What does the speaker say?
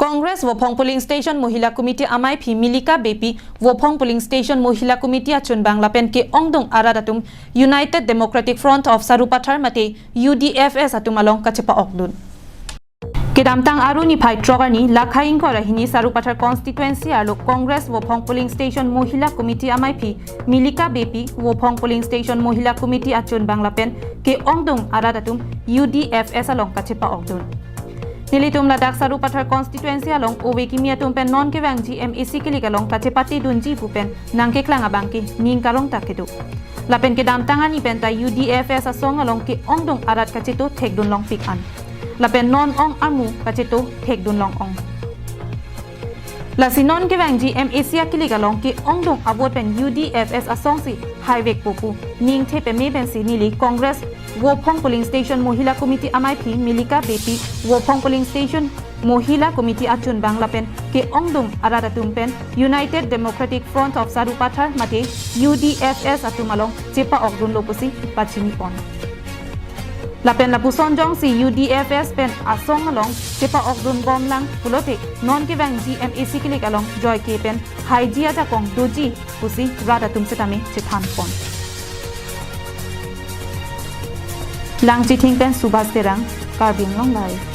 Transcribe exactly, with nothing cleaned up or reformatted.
Congress Vophong Polling Station Mohila Committee amaiphi Milika Beypi, Vophong Polling Station Mohila Committee achunbang lapen ke-ongdung arat atum United Democratic Front of Sarupathar mate U D F S atum along kachepa-okdun. Kedamtang Aru niphai throk arni, Lakhai ingkoi ra hini Sarupathar constituency arlo Congress Vophong Polling Station Mohila Committee amaiphi Milika Beypi, Vophong Polling Station Mohila Committee achunbang lapen ke-ongdung arat atum U D F S along kachepa-okdun. Nelitum ladak Sarupathar constituency along ove kimi atum pen non kevangji M A C kilik along kachepatedunji pu pen nangkeklang abang ke ning karong ta kedo. Lapen kedamtang arni pen ta U D F S asong along ke-ongdung arat kacheto thekdun longpik an. Lapen non ong armu kacheto thekdun long ong. Lasi non kevangji M A C akilik along ke-ongdung avote pen U D F S asong si haivekpo pu ningthe peme pensi neli Congress Vophong Polling Station Mohila Committee amaiphi Milika Beypi, Vophong Polling Station Mohila Committee achunbang lapen ke-ongdung arat atum pen United Democratic Front of Sarupathar mate U D F S atum along chepa-okdunlo pusi pachini pon. Lapen lapuson jongsi U D F S pen asong along chepa-okdun bomlang pulote non kevangji M A C kilik along joike pen haiji ajakong doji pusi rat atum setame chethan pon. Langchithing pen Subhas Terang, Karbi Anglong Live.